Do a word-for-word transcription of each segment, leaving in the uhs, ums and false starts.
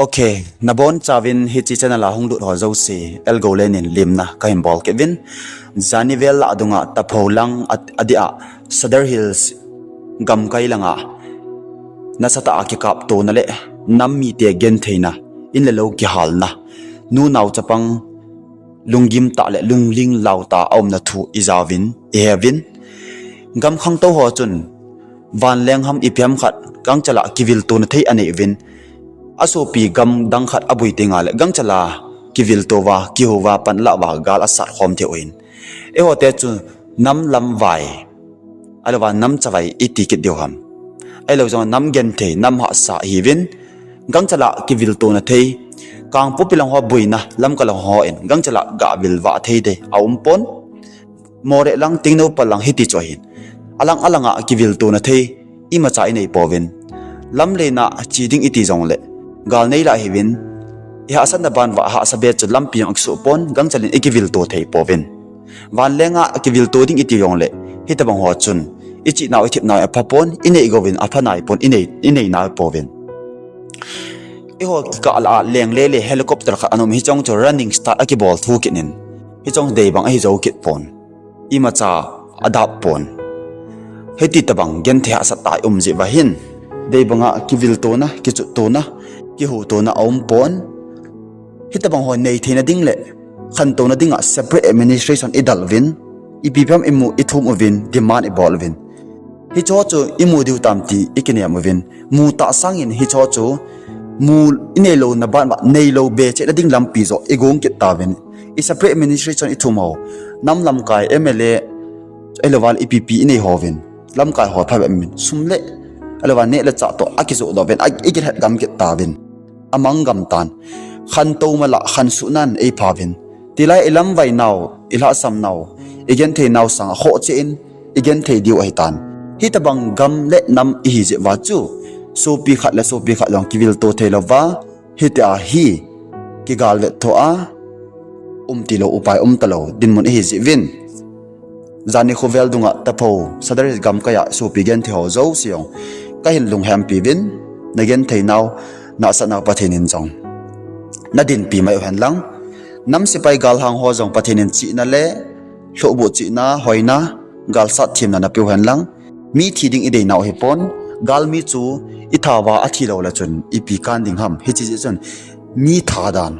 Ok, nabonchauvin hiche channel a hung lut ho jouse, Elgoulen in limna kahin bol kit uvin. Jani vel lah dunga Tapho lang a, adeh a Sadar Hills gamkai langa nasatah a kikaptona le nam mite gentheina, in le lou kihalna, nu nao chapang lunggim tah le lungling lau tah a umna thu ijauvin, iheuvin. Gam khangtou ho chun vanleng ham ipi ham khat gangchal a kiviltona thei anei uvin. Asopi gam dang khat aboi tengle gangchal a kivilto uva, kihou uva, panlah uva, gal asat khom thei u ahin. Eiho te chu nam lamvai, ahilouva nam chavai iti kit diu ham. Ahilou jong nam genthei, nam hahsa ihiuvin. Gangchal a kiviltona thei, Kangpokpi lang ho boina, Lamka lang ho in gangchal a gavil vah thei te aumpon. Moreh lang, Tengnoupal lang hiti chu ahin. Alang alang a kiviltona thei imacha inei pouvin. Lamlen a che ding iti jongle gal nei lah ihiuvin. Ihahsatna ban uva hahsa be chu lampi jong akisuh pon, gangchal in ikivilto thei pouvin. Vanleng a kivilto ding iti jongle hitobang ho chun ichehnau ithepnau apha pon, inei gouvin apha nai pon, inei, inei nai pouvin. Eiho kikah lah a lengle le helicopter khat ana um, hiche jong chu running start akibol thou kit in, hiche jong deibang ahi jou kit pon, imacha adap pon. Hiti tobang genthei hahsat tah a um jeh uva hin, deibang a kiviltona, kichuttona, kihoutona aum pon. Hitobang ho nei theina ding le khantouna dinga separate administration idal uvin, ipi ipi ham imu, ithum uvin, demand ibol uvin. Hicheho chu imu diu tam ti ikinem uvin. Mu tah sangin hicheho chu mu inei louna ban uva, neilou be chehna ding lampi joh igong kit tauvin. I separate administration ithum ho, nam lamkai, M L A, ahilouva le ipi ipi inei houvin, lamkai ho phabep in sum le, ahilouva neh le chah toh akijoh doh uvin, a, ikilhet gam kit tauvin. Amang gam tan. Khantou mala khansuh nan eiphauvin. Tilai ilamvai nau, ilhahsam nau, igenthei nau sanga khoh cheh in igenthei diu ahitan. Hitobang gam le nam ihi jeh uva chu sopi khat le sopi khat jong kivilto thei louva, hitia hi kigal vetthoh a um tilou, upai um talou dinmun ihi jeh uvin. Jani khovel dunga Tapho, Sadar Hills gamkai a sopi genthei ho jouse jong kahin lunghempi uvin, nagenthei nau, nahsat nau Pathen in jong nadinpi mai uhen lang. Nam sepai galhang ho jong Pathen in chihna le lhohbuh chihna, hoina, galsat themna napeu hen lang. Mi thi ding idei nau hipon, galmi chu itha uva athi lou le chun ipi kan ding ham. Hiche jeh chun mi tha dan,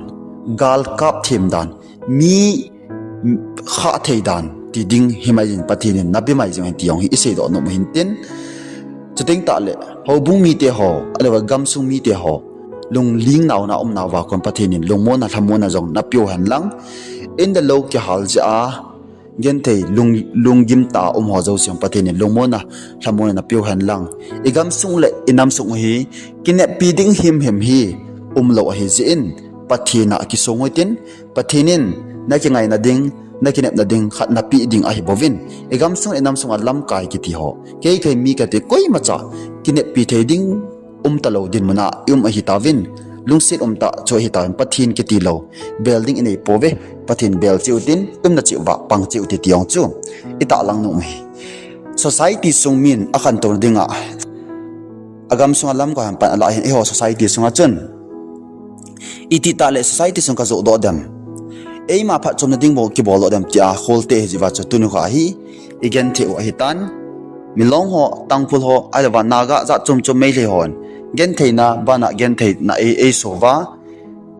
gal kap them dan, mi khah thei dan ti ding himai jin, Pathen in nape mai jing hen ti jong hi isei doh nom u hintin. Chuteng tahle houbung mite ho, ahilouva gamsung mite ho, lungling nauna umnauva kon Pathen in lungmonna lhamonna jong napeu hen lang. In le lou kihal jeh a genthei lung, lunggim tah a um ho jouse jong Pathen in lungmonna lhamonna napeu hen lang. Igamsung le inamsung u hi kineppi ding himhim hi umlou ahi jeh in, Pathen a kisong u hitin, Pathen in nakingaina ding, nakinepna ding khat napeh ding ahi bouvin, igamsung inamsung a lamkai kiti ho, kei kei mi kati koimacha kineppi thei ding um talou dinmun a i um ahi tauvin, lungset umtah chu ahi tauvin, Pathen kiti lou bel ding inei pouve. Pathen bel cheh utin, umna cheh uva pang cheh ute ti jong chu itahlang nom u hi. Society sung min akhantou dinga agamsunga lamkai hon pan alah hin, eiho society sunga chun itih tah le society sung kajoh doh dem, eima phatchomna ding bou kibol doh dem tia kholte ahi jeh uva chu tuni kho hi igenthei u ahitan. Milong ho, Tangkhul ho, ahilouva Naga jat chom chom, Meitei hon gentheina bana gentheina ei, eiso uva,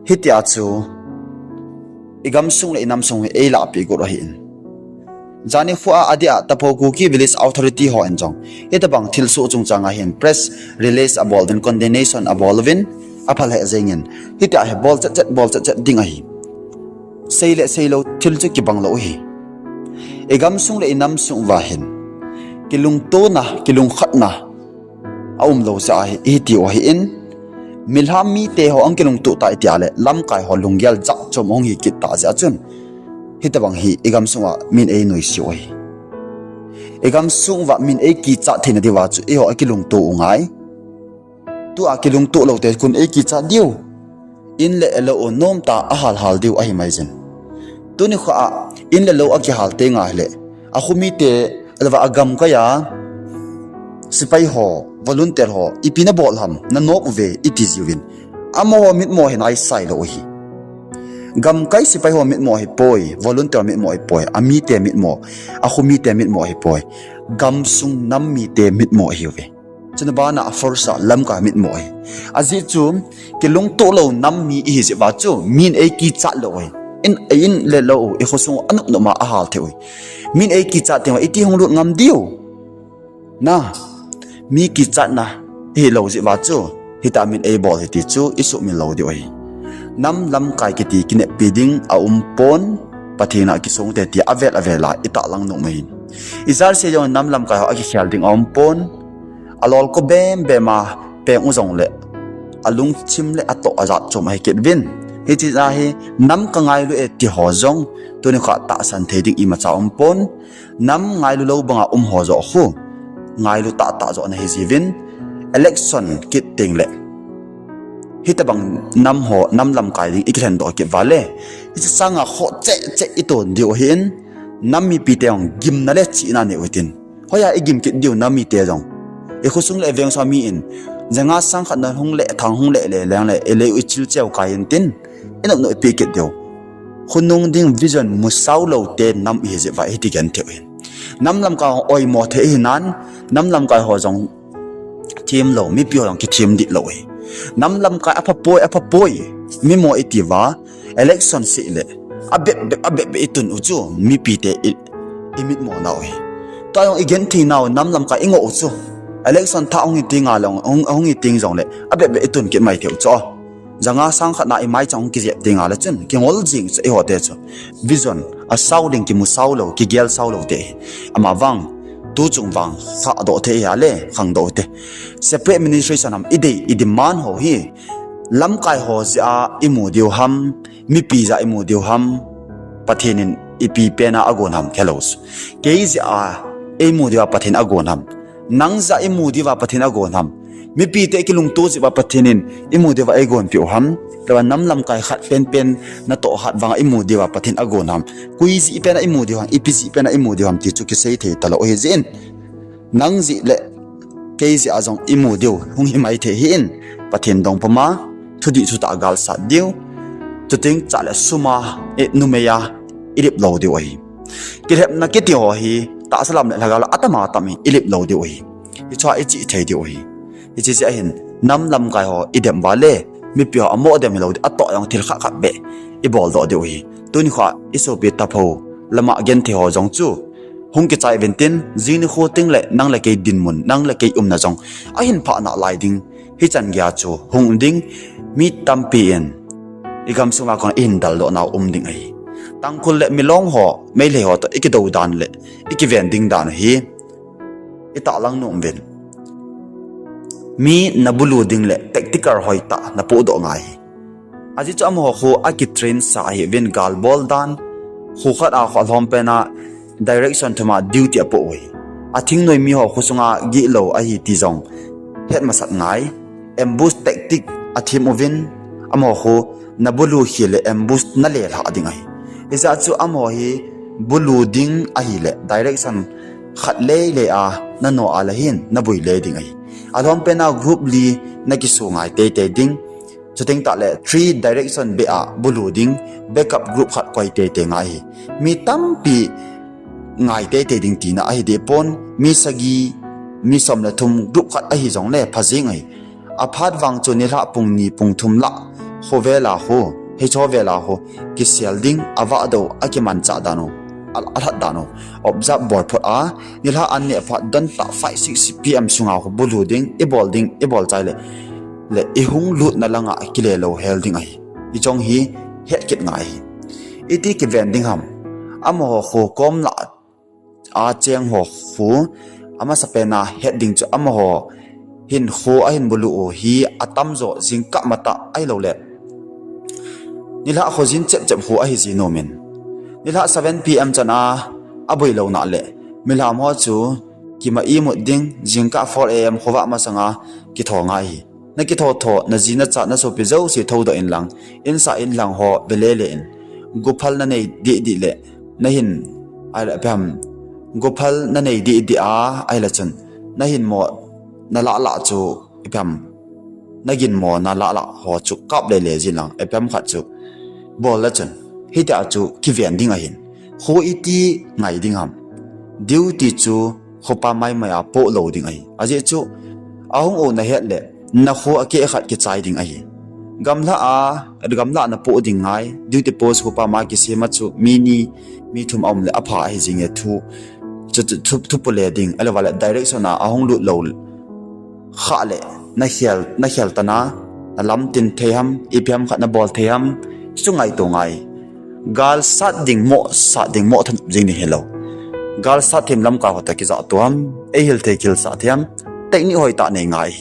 hitia chu igamsung le inamsung hi eilahpeh got u ahin. Jani khoa adeh a Tapho Kuki Village Authority hon jong hitobang thilsoh chungchanga hin press release abol uvin, condemnation abol uvin, aphal heh jengin, hitia hi bol chet chet, bol chet chet ding ahi. Sei le seilou thil chu kibang lou u hi. Igamsung le inamsung uva hin kilungtona, kilungkhatna aumlou jeh a hi, itiu ahin, milham mite ho ahung kilungtoh tai tia le lamkai ho lunggel jat chom ahung hi kit tah jeh a chun, hitobang hi igamsung uva min einuisat u ahi. Igamsung uva min eikichat theina diuva chu eiho akilungto u ngai. Tua kilungtoh loute kon eikichat diu, in le lou u nomtah a halhal diu ahi maijin. Tuni khoa in le lou akihal tengle, akho mite, ahilouva agamkai a sepai ho, volunteer ho, ipi nabol ham, nanop uve iti jiuvin, Amaho mitmo hi naisai lou hi. Gamkai sepai ho mitmo hi poi, volunteer mitmo hi poi, amite mitmo, akho mite mitmo hi poi. Gamsung nam mite mitmo hi uve. Chuna bana a force a lamkai mitmo hi. Ajeh chu, kilungtoh lou nam mi ihi jeh uva chu, min eikichat lou hi. In, in le lou, ikhosung anop nop ma ahal thei u hi. Min eikichat teng uva, iti hung lut ngam diu. Na, mi kichatna, ihi lou jeh uva chu, hitia min eibol hi ti chu, isuhmil lou diu ahi. Nam lamkai kiti kineppi ding aumpon, Pathen a kisong te ti avel avel a itahlang nom ahi. Ijat sei jong nam lamkai ho akikhel ding aumpon, alolko bem bem a peng u jongle, alungthim le atoh ajat chom ahi kit uvin. Hiche jeh a hi nam kangailu e ti ho jong, tuni kho a tahsan thei ding imacha aumpon, nam ngailu lou banga um ho joh khu, ngailu tahtah joh nahi jiuvin, election kit teng le, hitobang nam ho, nam lamkai ding ikilhen doh kit uva le, hiche sanga khoh cheh cheh iton diu ahin, nam mipite jong gimna le chihna nei u hitin. Hoiya igim kit diu nam mite jong. Ikhosung le iveng sunga mi in, janga sang khat na hung lethang hung lele leng le, ilei u ichil cheu kai intin, inop nop ipi kit diu. Khonung ding vision musao lou te nam ihi jeh uva hiti genthei u hin. Nam lamkai ho oimo thei hinan, nam lamkai ho jong themlou, mipi ho jong kithemdih lou hi. Nam lamkai apha poi, apha poi, mimo iti uva, election seh le, abep bep, abep bep itun u chu, mipite i, imitmo nau hi. Tua jong igenthei nau, nam lamkai ingoh u chu. Election thah hung hi tenga le, hung, hung hi teng jongle, abep bep itun kit mai thei u chu. Janga sang khat na imaichang hung kijep tenga le chun, kingol jing chu eiho te chu. Vision, asao ding kimusao lou, kigelsao lou te hi. Amavang, tuchung vang, thahdoh thei hia le, khangdoh u te. Separate administration ham idei, idemand ho hi. Lamkai ho jeh a imu diu ham, mipi jeh a imu diu ham, Pathen in ipi pen a agon ham helou. Kei jeh a eimu diu a Pathen agon ham. Nang jeh a imu diu a Pathen agon ham. Mipite kilungto jeh uva Pathen in imu diu a eigonpeh u ham. Tua nam lamkai khat penpen natoh khat vanga imu diu a Pathen agon ham. Koi jeh pen a imu diu ham, ipi jeh pen a imu diu ham ti chu kisei thei talou ahi jeh in. Nang jeh le kei jeh a jong imu diu hung hi mai thei hin, Pathen dong puma, thudih thutah a galsat diu, chuteng chule sum a, eh, numei a, ilip lou diu ahi. Kilhepna kiti ho hi, tahsa lam le lhagao le atam atam in ilip lou diu ahi. Hichea ichih thei diu ahi. Hiche jeh a hin, nam lamkai ho idem uva le, mipi ho amo dem hilou ding, atoh jong thil khat khat beh ibol doh diu ahi. Tuni kho a isopi taphou lama genthei ho jong chu, hung kichai uvin tin, jing nikho teng le nang le kei dinmun, nang le kei umna jong ahin phah nalai ding, hichan geiya chu hung ding, mi tampi in igamsung a kon ihin daldoh nau um ding ahi. Tangkhul le Milong ho, Meitei ho toh ikidou dan le ikiven ding dan u hi itahlang nom uvin. Mi nabulu ding le tactical hoitah napohdoh ngai hi. Ajeh chu amaho khu akitrain sa ahiuvin, gal bol dan, kho khat a kho alhom pen a direction thum a duty apoh u hi. Athingnoi mi ho khosunga gihlou ahi ti jong het masat ngai. Ambush tactic athem uvin, amaho khu nabulu khel le ambush nalelhah ding ahi. Hijeh chun amaho hi bulu ding ahile direction khat leilei a nano a le hin nabui le ding ahi. Alhom pen a group li nakisu ngai teitei ding. Chuteng tahle three direction beh a bulu ding, backup group khat koi teitei ngai hi. Mi tampi ngai teitei ding tina ahi deh pon, mi sagi, mi som le thum group khat ahi jongle pha jeng ahi. Aphat vang chu nilhah pung ni pung thum lah, khovel a khu, hicheho vel a khu, kisel ding, avah doh, akimanchah dan u, a, alhat dan u, observe bol phot a, nilhah an neh phat don tah five six P M sunga khu bulu ding, ibol ding, ibol chai le, le ihung lutna langa kile lou hel ding ahi. Hiche jong hi het kit ngai hi. Iti kiven ding ham. Amaho khu kom lah a cheng ho khu, amasapen a het ding chu amaho hin khu ahin bulu u hi atamjo jingkah matah ahilou le, nilhah khojin chep chep khu ahi ji nom in. Nilhah seven P M chan a abui lou na le, milham ho chu kima imut ding, jingkah four A M khovah masanga kitho ngai hi. Nakitho tho, naji nacha nasopi jouse thoudoh inlang, insah inlang ho ve lele in. Guphal nanei deh deh le, nahin, ahile ipi ham, guphal nanei deh deh a, ahile chun, nahin mo, nalah lah chu, ipi ham, naginmo na lah lah ho chu kap lele jin lang, ipi ham khat chu bol le chun, hitia chu kiven ding ahin, kho iti ngai ding ham, duty chu khopa maimai a poh lou ding ahi. Ajeh chu ahung u nahet le, nakho akeh khat kichai ding ahi. Gamla a, gamla na poh ding ngai, duty post khopa ma kisem a chu mi ni, mi thum aum le apha ahi jinge thu, chu, chu, thu, thu pule ding, ahilou le direction a ahung lut lou khah le, nakhel, nakhel tana, nalam tin thei ham, ipi ham khat nabol thei ham, chu ngaito ngai. Gal sat ding mo, sat ding mo than jing ding hilou. Gal sat them lamkai ho toh kijahto ham, eihil thei kihilsah thei ham, technique hoitah nei ngai.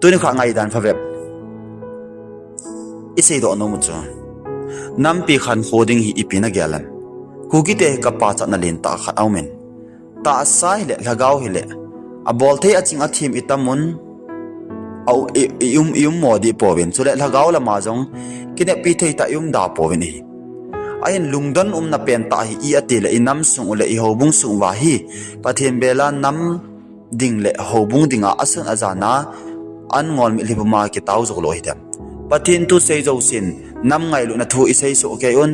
Tuni kha ngaidan phabep iseidoh nom u chu, nampi khankho ding hi ipi nagel em? Kukite hi kapachatna lentah khat aumin, tahsa hile, lhagao hile, abol thei aching athem itam un, i, i um, i um mo dih pouvin, chule lhagao lama jong kineppi thei tah i um da pouvin ahi. Ahin lungdon umna pentah hi i ati le, inam sung u le ihoubung sung uva hi Pathen bela nam ding le houbung dinga asun ajana an ngol mitlhi puma kitao jou lou hidem? Pathen thu sei jousen, nam ngailutna thu isei soh kei un,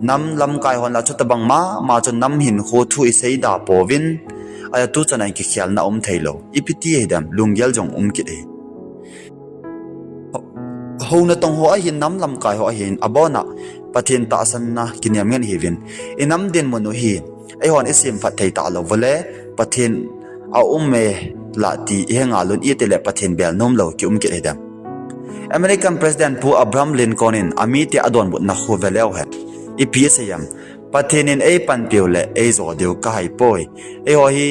nam lamkai hon la chutobang mama chu nam hinkho thu isei da pouvin, aja tuchan a kikhelna um theilou, ipi ti hidem, lunggel jong um kit hi. Hou natong ho ahin, nam lamkai ho ahin, abona Pathen tahsanna kinem ngen hiuvin, inam dinmun u hi eihon isemphat thei talou vale, Pathen aume la ti ihengal un, iti le Pathen bel nomlou kium kit hidem? American President Pu Abraham Lincoln in amite adonbutna khu veleu hen, ipi asei em? Pathen in eipanpiu le eijo diu kahaipoi. Eiho hi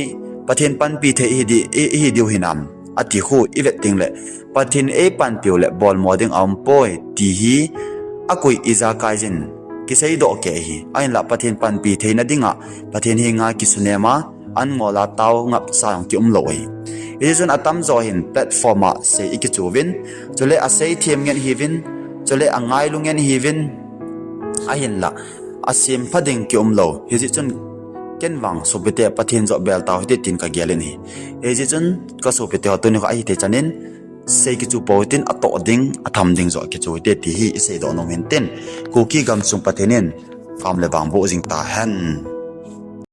Pathen panpi thei ihi di, i, ihi diu hinam, ati khu ivet tengle, Pathen eipanpiu le bolmo ding aumpoi ti hi akoi ijakai jin kiseidoh kei hi. Ahinla Pathen panpi theina dinga Pathen henga kisunem a, an ngol a tao ngapcha jong kiumlou ahi. Hijeh chun atamjo hin platform a sei ikichu uvin, chule asei them ngen hiuvin, chule angailun ngen hiuvin, ahinla asempha ding kiumlou. Hijeh chun ken vang sopite, Pathen joh bel tau hite tin kagel in ahi. Hijeh chun kasopite ho, tuni kho ahithei chan in sei kichu pou hitin, atoh ding, atham ding joh kichu hite ti hi iseidoh nom hin tin, Kuki gamsung Pathen in kam le vang boh jing tahen.